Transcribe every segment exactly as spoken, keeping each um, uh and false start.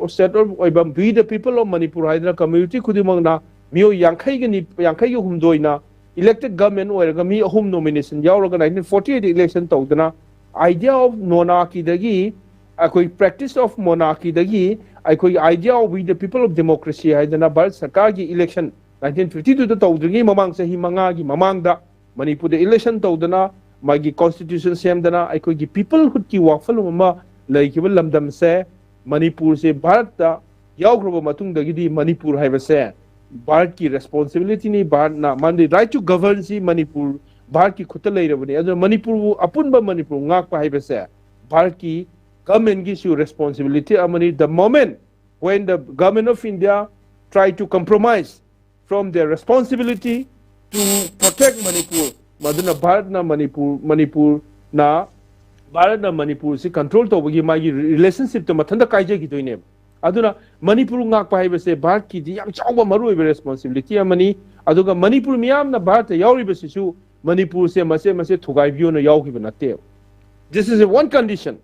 state ꯑꯣꯏꯕ We the People of Manipur ꯍꯥꯏꯗꯅ community ꯈꯨꯗꯤꯡꯃꯛꯅ ꯃꯤꯑꯣꯏ ꯌꯥꯡꯈꯩꯒ ꯅꯤ-, ꯌꯥꯡꯈꯩꯒ ꯍꯨꯝꯗꯣꯏꯅ elected government ꯑꯣꯏꯔꯒ ꯃꯤ ꯑꯍꯨꯝ nomination ꯌꯥꯎꯔꯒ nineteen forty eight election ꯇꯧꯗꯅ idea of monarchyꯗꯒꯤ, ꯑꯩꯈꯣꯏ practice of monarchyꯗꯒꯤ ꯑꯩꯈꯣꯏꯒꯤ idea of We the People of Democracy ꯍꯥꯏꯗꯅ ꯚꯥꯔꯠ ꯁꯔꯀꯥꯔꯒꯤ election nineteen fifty twoꯗ ꯇꯧꯗ꯭ꯔꯤꯉꯩ ꯃꯃꯥꯡ, ꯆꯍꯤ ꯃꯉꯥꯒꯤ ꯃꯃꯥꯡꯗ ꯃꯅꯤꯄꯨꯔꯗ election ꯇꯧꯗꯅ ꯃꯥꯒꯤ constitution ꯁꯦꯝꯗꯅ ꯑꯩꯈꯣꯏꯒꯤ peoplehoodꯀꯤ ꯋꯥꯈꯜꯂꯣꯟ ꯑꯃ ꯂꯩꯈꯤꯕ ꯂꯝꯗꯝꯁꯦ, ꯃꯅꯤꯄꯨꯔꯁꯦ ꯚꯥꯔꯠꯇ ꯌꯥꯎꯈ꯭ꯔꯕ ꯃꯇꯨꯡꯗꯒꯤꯗꯤ ꯃꯅꯤꯄꯨꯔ ꯍꯥꯏꯕꯁꯦ ꯚꯥꯔꯠꯀꯤ responsibilityꯅꯤ꯫ ꯚꯥꯔꯠꯅ, ꯃꯥꯒꯤ right to governꯁꯤ ꯃꯅꯤꯄꯨꯔ, ꯚꯥꯔꯠꯀꯤ ꯈꯨꯠꯇ ꯂꯩꯔꯕꯅꯤ꯫ ꯑꯗꯨꯅ ꯃꯅꯤꯄꯨꯔꯕꯨ, ꯑꯄꯨꯟꯕ ꯃꯅꯤꯄꯨꯔ ꯉꯥꯛꯄ ꯍꯥꯏꯕꯁꯦ ꯚꯥꯔꯠꯀꯤ governmentꯀꯤꯁꯨ responsibility ꯑꯃꯅꯤ꯫ The moment when the government of India try to compromise from their responsibility to protect Manipur, ꯃꯗꯨꯅ ꯚꯥꯔꯠꯅ ꯃꯅꯤꯄꯨꯔ, ꯃꯅꯤꯄꯨꯔꯅ, ꯚꯥꯔꯠꯅ ꯃꯅꯤꯄꯨꯔꯁꯤ control ꯇꯧꯕꯒꯤ ꯃꯥꯒꯤ relationshipꯇꯣ ꯃꯊꯟꯇ ꯀꯥꯏꯖꯈꯤꯗꯣꯏꯅꯦꯕ꯫ ꯑꯗꯨꯅ ꯃꯅꯤꯄꯨꯔ ꯉꯥꯛꯄ ꯍꯥꯏꯕꯁꯦ ꯚꯥꯔꯠꯀꯤꯗꯤ ꯌꯥꯝ ꯆꯥꯎꯕ ꯃꯔꯨꯑꯣꯏꯕ responsibility ꯑꯃꯅꯤ꯫ ꯑꯗꯨꯒ ꯃꯅꯤꯄꯨꯔ ꯃꯤꯌꯥꯝꯅ ꯚꯥꯔꯠꯇ ꯌꯥꯎꯔꯤꯕꯁꯤꯁꯨ ꯃꯅꯤꯄꯨꯔꯁꯦ ꯃꯆꯦꯠ ꯃꯆꯦꯠ ꯊꯨꯒꯥꯏꯕꯤꯌꯣꯅ ꯌꯥꯎꯈꯤꯕ ꯅꯠꯇꯦꯕ꯫ This is a one condition.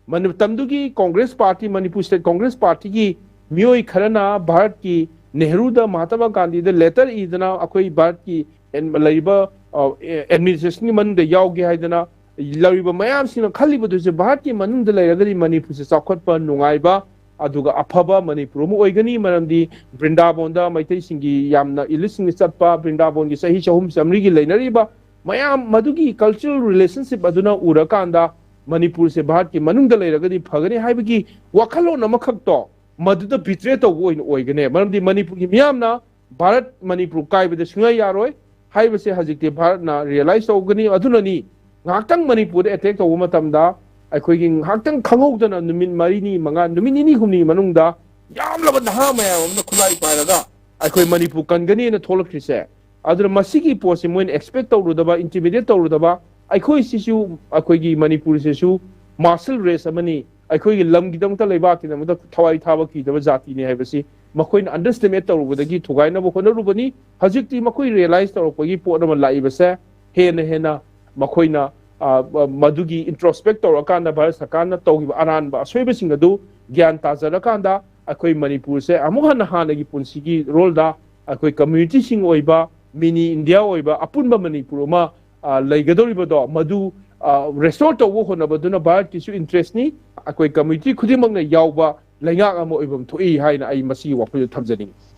ꯃꯇꯝꯗꯨꯒꯤ Congress Party, Manipur State Congress Partyꯒꯤ ꯃꯤꯑꯣꯏ ꯈꯔꯅ ꯚꯥꯔꯠꯀꯤ ꯅꯦꯍꯔꯨꯗ, ꯃꯍꯥꯇꯃꯥ ꯒꯥꯟꯙꯤꯗ letter ꯏꯗꯅ ꯑꯩꯈꯣꯏ ꯚꯥꯔꯠꯀꯤ ꯑꯦꯟ-, ꯂꯩꯔꯤꯕ, ꯑ, ꯑꯦ-, administrationꯒꯤ ꯃꯅꯨꯡꯗ ꯌꯥꯎꯒꯦ ꯍꯥꯏꯗꯅ ꯂꯩꯔꯤꯕ ꯃꯌꯥꯝꯁꯤꯡꯅ ꯈꯜꯂꯤꯕꯗꯨꯁꯨ ꯚꯥꯔꯠꯀꯤ ꯃꯅꯨꯡꯗ ꯂꯩꯔꯒꯗꯤ ꯃꯅꯤꯄꯨꯔꯁꯦ ꯆꯥꯎꯈꯠꯄ, ꯅꯨꯡꯉꯥꯏꯕ, ꯑꯗꯨꯒ ꯑꯐꯕ ꯃꯅꯤꯄꯨꯔ ꯑꯃ ꯑꯣꯏꯒꯅꯤ꯫ ꯃꯔꯝꯗꯤ ꯕ꯭ꯔꯤꯟꯗꯥꯕꯣꯟꯗ ꯃꯩꯇꯩꯁꯤꯡꯒꯤ ꯌꯥꯝꯅ eliteꯁꯤꯡꯅ ꯆꯠꯄ, ꯕ꯭ꯔꯤꯟꯗꯥꯕꯣꯟꯒꯤ ꯆꯍꯤ ꯆꯍꯨꯝ ꯆꯥꯃꯔꯤꯒꯤ ꯂꯩꯅꯔꯤꯕ ꯃꯌꯥꯝ, ꯃꯗꯨꯒꯤ cultural relationship ꯑꯗꯨꯅ ꯎꯔꯀꯥꯟꯗ ꯃꯅꯤꯄꯨꯔꯁꯦ ꯚꯥꯔꯠꯀꯤ ꯃꯅꯨꯡꯗ ꯂꯩꯔꯒꯗꯤ ꯐꯒꯅꯤ ꯍꯥꯏꯕꯒꯤ ꯋꯥꯈꯜꯂꯣꯟ ꯑꯃꯈꯛꯇꯣ ꯃꯗꯨꯗ betray ꯇꯧꯕ ꯑꯣꯏꯅ ꯑꯣꯏꯒꯅꯤ꯫ ꯃꯔꯝꯗꯤ ꯃꯅꯤꯄꯨꯔꯒꯤ ꯃꯤꯌꯥꯝꯅ ꯚꯥꯔꯠ ꯃꯅꯤꯄꯨꯔ ꯀꯥꯏꯕꯗ ꯁꯨꯡꯌꯥ ꯌꯥꯔꯣꯏ ꯍꯥꯏꯕꯁꯦ ꯍꯧꯖꯤꯛꯇꯤ ꯚꯥꯔꯠꯅ realize ꯇꯧꯒꯅꯤ꯫ ꯑꯗꯨꯅꯅꯤ ꯉꯥꯏꯍꯥꯛꯇꯪ ꯃꯅꯤꯄꯨꯔꯗ attack ꯇꯧꯕ ꯃꯇꯝꯗ ꯑꯩꯈꯣꯏꯒꯤ ꯉꯥꯏꯍꯥꯛꯇꯪ ꯈꯪꯍꯧꯗꯅ ꯅꯨꯃꯤꯠ ꯃꯔꯤꯅꯤ, ꯃꯉꯥ, ꯅꯨꯃꯤꯠ ꯅꯤꯅꯤ, ꯍꯨꯝꯅꯤ ꯃꯅꯨꯡꯗ ꯌꯥꯝꯂꯕ ꯅꯍꯥ ꯃꯌꯥꯝ ꯑꯃꯅ ꯈꯨꯠꯂꯥꯏ ꯄꯥꯏꯔꯒ ꯑꯩꯈꯣꯏ ꯃꯅꯤꯄꯨꯔ ꯀꯟꯒꯅꯤꯅ ꯊꯣꯛꯂꯛꯈ꯭ꯔꯤꯁꯦ꯫ ꯑꯗꯨꯅ ꯃꯁꯤꯒꯤ ꯄꯣꯠꯁꯤ ꯃꯣꯏꯅ expect ꯇꯧꯔꯨꯗꯕ, intimidate ꯇꯧꯔꯨꯗꯕ, ꯑꯩꯈꯣꯏꯁꯤꯁꯨ ꯑꯩꯈꯣꯏꯒꯤ ꯃꯅꯤꯄꯨꯔꯁꯤꯁꯨ martial race ꯑꯃꯅꯤ, ꯑꯩꯈꯣꯏꯒꯤ ꯂꯝꯒꯤꯗꯃꯛꯇ, ꯂꯩꯕꯥꯛꯀꯤꯗꯃꯛꯇ ꯊꯋꯥꯏ ꯊꯥꯕ ꯀꯤꯗꯕ ꯖꯥꯇꯤꯅꯤ ꯍꯥꯏꯕꯁꯤ ꯃꯈꯣꯏꯅ underestimate ꯇꯧꯔꯨꯕꯗꯒꯤ ꯊꯨꯒꯥꯏꯅꯕ ꯍꯣꯠꯅꯔꯨꯕꯅꯤ꯫ ꯍꯧꯖꯤꯛꯇꯤ ꯃꯈꯣꯏ realize ꯇꯧꯔꯛꯄꯒꯤ ꯄꯣꯠ ꯑꯃ ꯂꯥꯛꯏꯕꯁꯦ ꯍꯦꯟꯅ ꯍꯦꯟꯅ ꯃꯈꯣꯏꯅ, ꯑ, ꯃꯗꯨꯒꯤ introspect ꯇꯧꯔꯀꯥꯟꯗ ꯚꯥꯔꯠ ꯁꯔꯀꯥꯔꯅ ꯇꯧꯈꯤꯕ ꯑꯔꯥꯟꯕ ꯑꯁꯣꯏꯕꯁꯤꯡ ꯑꯗꯨ ꯒ꯭ꯌꯥꯟ ꯇꯥꯖꯔꯀꯥꯟꯗ ꯑꯩꯈꯣꯏ ꯃꯅꯤꯄꯨꯔꯁꯦ ꯑꯃꯨꯛ ꯍꯟꯅ ꯍꯥꯟꯅꯒꯤ ꯄꯨꯟꯁꯤꯒꯤ ꯔꯣꯜꯗ ꯑꯩꯈꯣꯏ ꯀꯝꯃ꯭ꯌꯨꯅꯤꯇꯤꯁꯤꯡ ꯑꯣꯏꯕ, ꯃꯤꯅꯤ ꯏꯟꯗꯤꯌꯥ ꯑꯣꯏꯕ, ꯑꯄꯨꯟꯕ ꯃꯅꯤꯄꯨꯔ ꯑꯃ, ꯑ, ꯂꯩꯒꯗꯧꯔꯤꯕꯗꯣ, ꯃꯗꯨ, ꯑ, ꯔꯦꯁꯇꯣꯔ ꯇꯧꯕ ꯍꯣꯠꯅꯕꯗꯨꯅ ꯚꯥꯔꯠꯀꯤꯁꯨ ꯏꯟꯇꯔꯦꯁꯅꯤ, ꯑꯩꯈꯣꯏ ꯀꯝꯃ꯭ꯌꯨꯅꯤꯇꯤ ꯈꯨꯗꯤꯡꯃꯛꯅ ꯌꯥꯎꯕ ꯂꯩꯉꯥꯛ ꯑꯃ ꯑꯣꯏꯐꯝ ꯊꯣꯛꯏ ꯍꯥꯏꯅ ꯑꯩ ꯃꯁꯤꯒꯤ ꯋꯥꯐꯝꯗ ꯊꯝꯖꯅꯤꯡꯉꯤ꯫